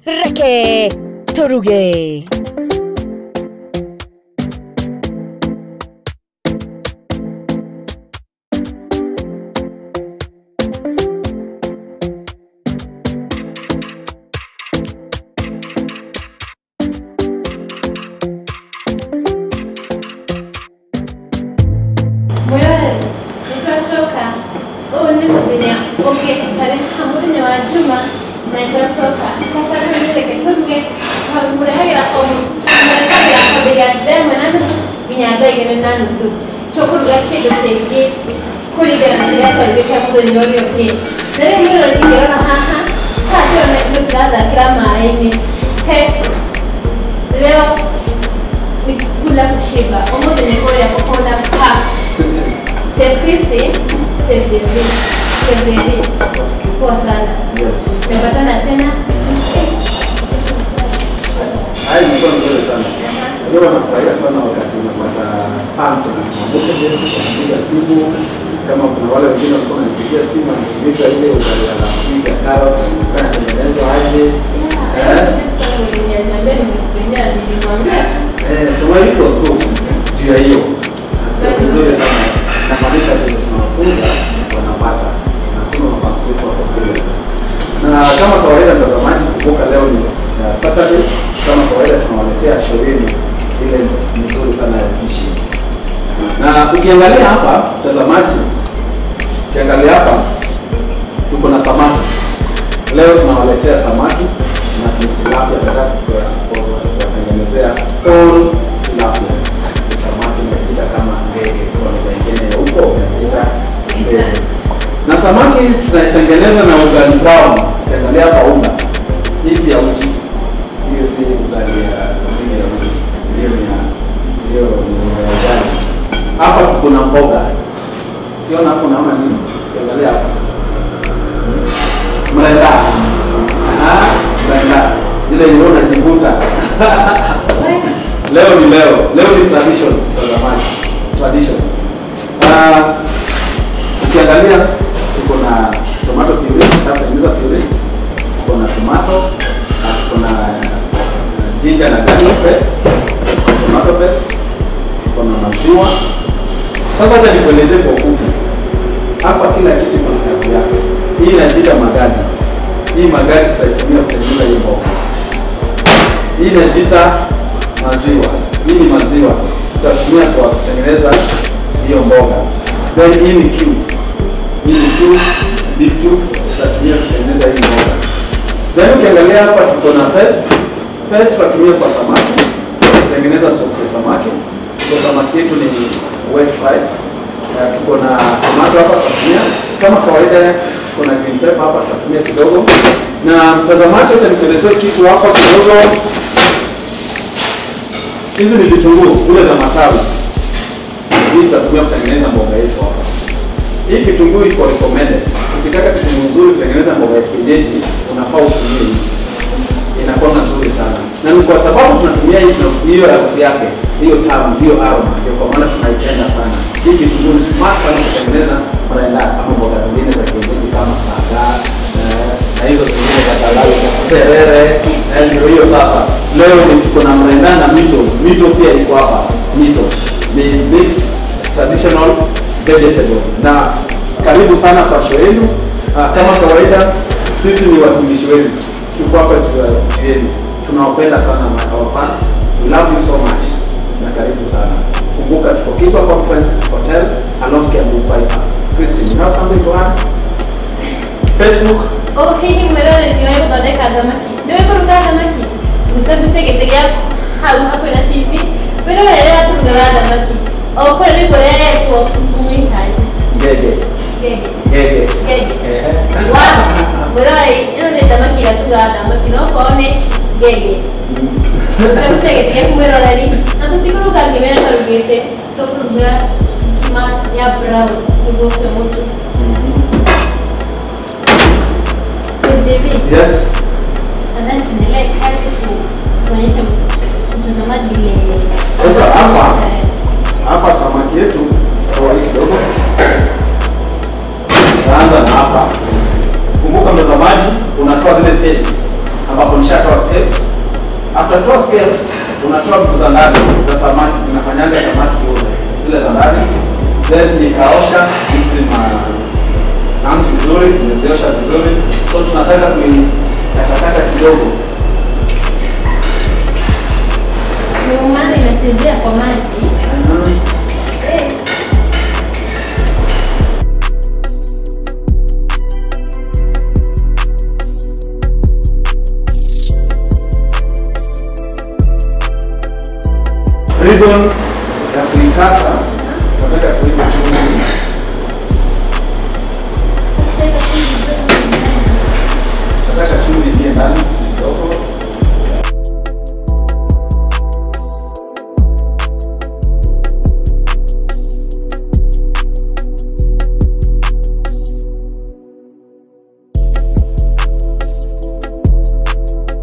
Reke Turuge. Leo ni kula kushiba. Omuthenya kuria kuhona pa. Chef Christine, Chef David, Chef David. Poa sana. Yes. Tumepatana tena. Hai, mko nzuri sana. Leo nafurahia sana wakati unapata fans na messages, kupiga simu. Kama kuna wale wengine walikuwa wananipigia simu wananiuliza ile ugali ya kupiga carrot kana tengenezwa aje. So why you was books juu ya hiyo. Sio vizuri sana. Na maanisha vile tunawafunza wanapata. Na kuna mafans wetu wako serious. Na kama kawaida mtazamaji, kumbuka leo ni Saturday. Kama kawaida tunawaletea show yenu ile nzuri sana ya upishi. Na ukiangalia hapa mtazamaji, ukiangalia hapa tuko na samaki. Leo tunawaletea samaki na tilapia. Nataka kuwatengenezea all tilapia. Ni samaki inajiita kama ndege, kwa lugha nyingine huko inajiita ndege. Na samaki tunaitengeneza na ugali brown. Ukiangalia hapa unga hizi ya uji, hiyo si ugali ya uji, hiyo ni hiyo ni ugali. Hapa tuko na mboga. Ukiona hapo naona nini? Ukiangalia hapa mrenda. Aha, mrenda. Ile ile unajivuta. Leo ni leo. Leo ni tradition mtazamaji. Tradition. Ukiangalia tuko na tomato puree, tutatengeneza puree. Tuko na tomato, na tuko na ginger na garlic paste, tomato paste, tuko na maziwa. Sasa acha nikuelezee kwa ufupi. Hapa kila kitu kuna kazi yake. Hii inajiita magadi. Hii magadi tutaitumia kutengeneza hii mboga. Hii inajiita maziwa. Hii ni maziwa tutatumia kwa kutengeneza hiyo mboga. Then hii ni cube. Hii ni cube, beef cube tutatumia kutengeneza hii mboga. Then ukiangalia hapa tuko na paste. Paste tutatumia kwa samaki, kutengeneza sauce ya samaki. Kwa samaki yetu ni wet fry. Tuko na tomato hapa tutatumia kama kawaida. Tuko na green pepper hapa tutatumia kidogo. Na mtazamaji, acha nikuelezee kitu hapa kidogo. Hizi ni vitunguu zile za matawi. Hii tutatumia kutengeneza mboga yetu hapa. Hii kitunguu iko recommended. Ukitaka kitunguu nzuri kutengeneza mboga ya kienyeji, unafaa utumie hii. Inakuwa nzuri sana. Na ni kwa sababu tunatumia hiyo harufu yake, hiyo tamu, hiyo aroma, ndio kwa maana tunaipenda sana. Hii kitunguu ni smart sana kutengeneza mrenda ama mboga zingine za kienyeji kama saga na hizo zingine za kalai, terere, ndio hiyo sasa. Leo tuko na mrenda na mito. Mito pia iko hapa. Mito ni mixed traditional vegetable. Na karibu sana kwa show yenu. Kama kawaida sisi ni watumishi wenu. Tuko hapa juu yenu. Tunawapenda sana na our fans. We love you so much. Na karibu sana. Kumbuka tuko Kibra Conference Hotel along Kiambu Bypass. Christine, you have something to add? Facebook? Oh, hihi mwirore niwe guthondeka thamaki. Niwe kuruga thamaki. Gucaguse gĩtĩ gĩaku hau hakuhĩ na TV. Wĩrore rĩrĩa tũrugaga thamaki. O kũrĩa nĩ kũrĩa mwĩtaji. Ngege. Ngege. Ngege. Ngege. Wa mwirore ĩno nĩ thamaki ĩrĩa tugaga thamaki no korwo nĩ ngege. Gucaguse gĩtĩ gĩaku mwĩroreri na tũtikũruga ngima ĩrĩa twarugĩte, tũkũruga ngima ya brown nĩguo ũcio mũtu. David. Yes. Nadhani tuendelee kazi kuonyesha mtazamaji ile. Sasa hapa samaki yetu toa hii kidogo. Tutaanza na hapa. Kumbuka mtazamaji, unatoa zile scales ambapo nishatoa scales. After toa scales, unatoa vitu za ndani za samaki, zinafanyanga samaki yote zile za ndani. Then nikaosha hizi ma vizuri, nimeziosha vizuri. So tunataka kuikatakata kidogo. Maana inachezea kwa maji. Reason ya kuikata, tunataka tuweke chumvi. Tunataka chumvi ingie ndani kidogo.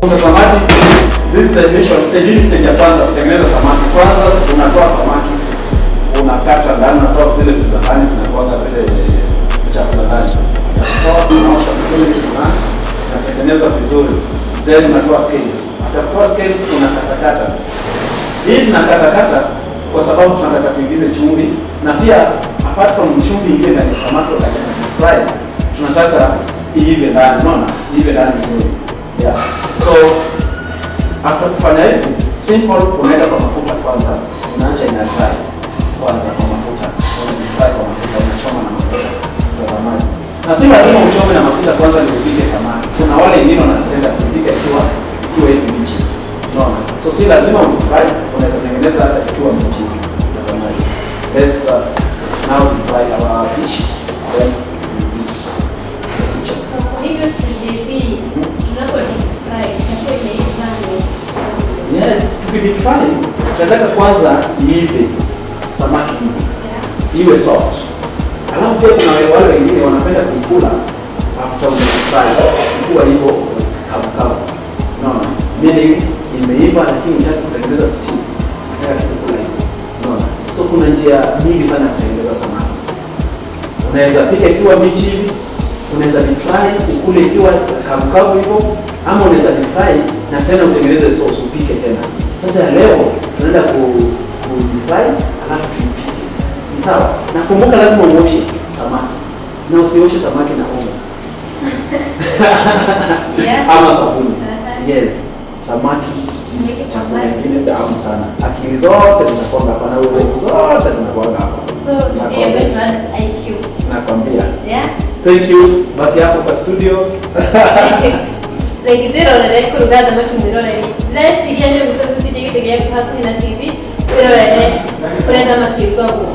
Mtazamaji, this is the initial stage. Hii stage ya kwanza kutengeneza samaki. Kwanza unatoa samaki, unakata ndani, unatoa zile vitu za ndani zinakuwa zile uchafu za ndani. Unatoa, unaosha vizuri, unatengeneza vizuri. Then unatoa scales. After kutoa scales unakatakata. Hii tunakatakata kwa sababu tunataka tuingize chumvi, na pia apart from chumvi ingie ndani ya samaki wakati tunafry, tunataka iive ndani, unaona? Iive ndani vizuri. Yeah. So after kufanya hivi, simple, unaweka kwa mafuta kwanza, unaacha ina fry kwanza kwa mafuta, unafry kwa mafuta, unachoma na mafuta mtazamaji. Na si lazima uchome na mafuta kwanza ndio upike samaki. Kuna wale wengine wanapenda kupika ikiwa hivi mbichi. Unaona? So si lazima ufry, unaweza tengeneza hata ikiwa mbichi mtazamaji. Let's now fry our fish, then we eat the kitchen. Kwa hivyo TDP tunapo deep fry inakuwa imeiva. Yes, tukidefine tunataka kwanza iive samaki hivi. Iwe soft. Alafu pia kuna wale wengine wanapenda kuikula after umefry. Ikiwa hivyo kavu kavu. Unaona? Meaning imeiva lakini unataka kutengeneza stew. Unataka kukula hivyo. Unaona? So kuna njia nyingi sana ya kutengeneza samaki. Unaweza pika ikiwa mbichi hivi, unaweza deep fry ukule ikiwa kavu kavu hivyo, ama unaweza deep fry na tena utengeneze sauce upike tena. Sasa ya leo tunaenda ku deep fry alafu tuipike. Ni sawa? Na kumbuka lazima uoshe samaki. Na usioshe samaki na omo. Yeah. Ama sabuni. Yes, samaki ni chakula kingine tamu sana. Akili zote zinakuwa hapa na uwezo zote zinakuwa hapa. So today you're going to add IQ. Nakwambia. Yeah. Thank you. Baki hapo kwa studio. Like ndĩrorere kũruga thamaki mwĩroreri. Ndĩreciria nĩ ũgũcagũcirie gĩtĩ gĩaku hakuhĩ na TV wĩrorere ũrĩa thamaki ĩrugagwo.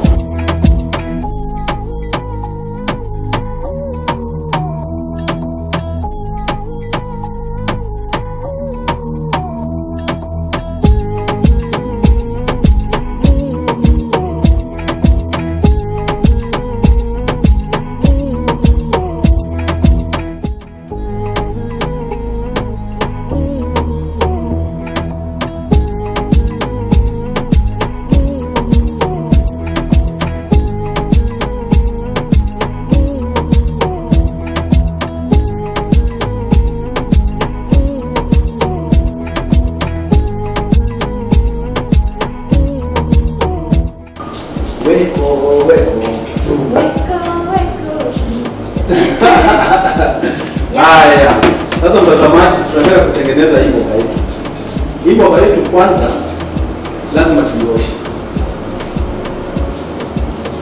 Haya. Sasa mtazamaji, tunataka kutengeneza hii mboga yetu. Hii mboga yetu kwanza lazima tuioshe.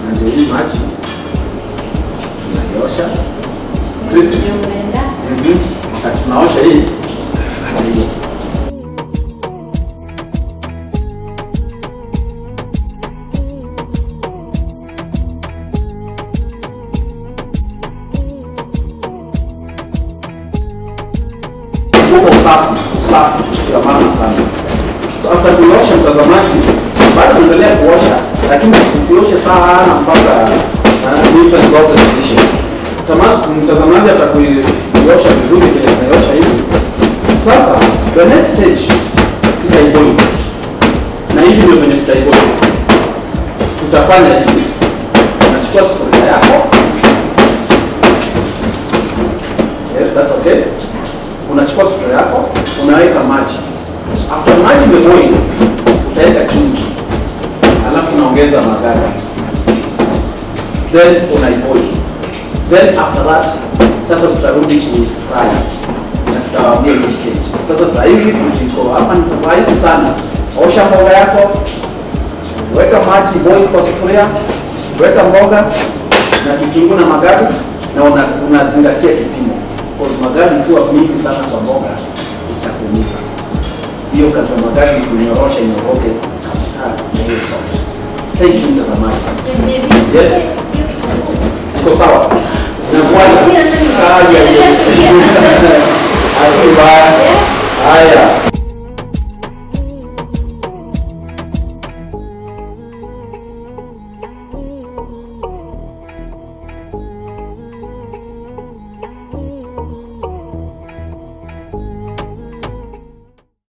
Na ndio hii maji tunaiosha. Kristi. Wakati tunaosha hii, hata hiyo. Usafi, kitu ya maana sana. So after kuosha mtazamaji, bado endelea kuosha, lakini usioshe sana mpaka nutrients zote ziishe. Mtazamaji atakuiosha vizuri vile tunaiosha hivi. Sasa the next stage tutaiboil. Na hivi ndio venye tutaiboil. Tutafanya hivi. Unachukua sufuria yako. Yes, that's okay. Unachukua Unachukua sufuria yako, unaweka maji. After maji imeboil, utaweka chumvi. Alafu unaongeza magadi. Then unaiboil. Then after that, sasa tutarudi kufry. Na tutawaambia hiyo stage. Sasa saa hizi kujiko hapa ni rahisi sana. Osha mboga yako, weka maji boil kwa sufuria, weka mboga na kitunguu na magadi, na unazingatia kipimo. Kwa sababu magadi ikiwa mingi sana kwa mboga itakuumiza. Hiyo kazi ya magadi kunyorosha inyoroke kabisa na hiyo soft. Thank you mtazamaji. Yes. Iko sawa? Nakuacha. Haya. Haya.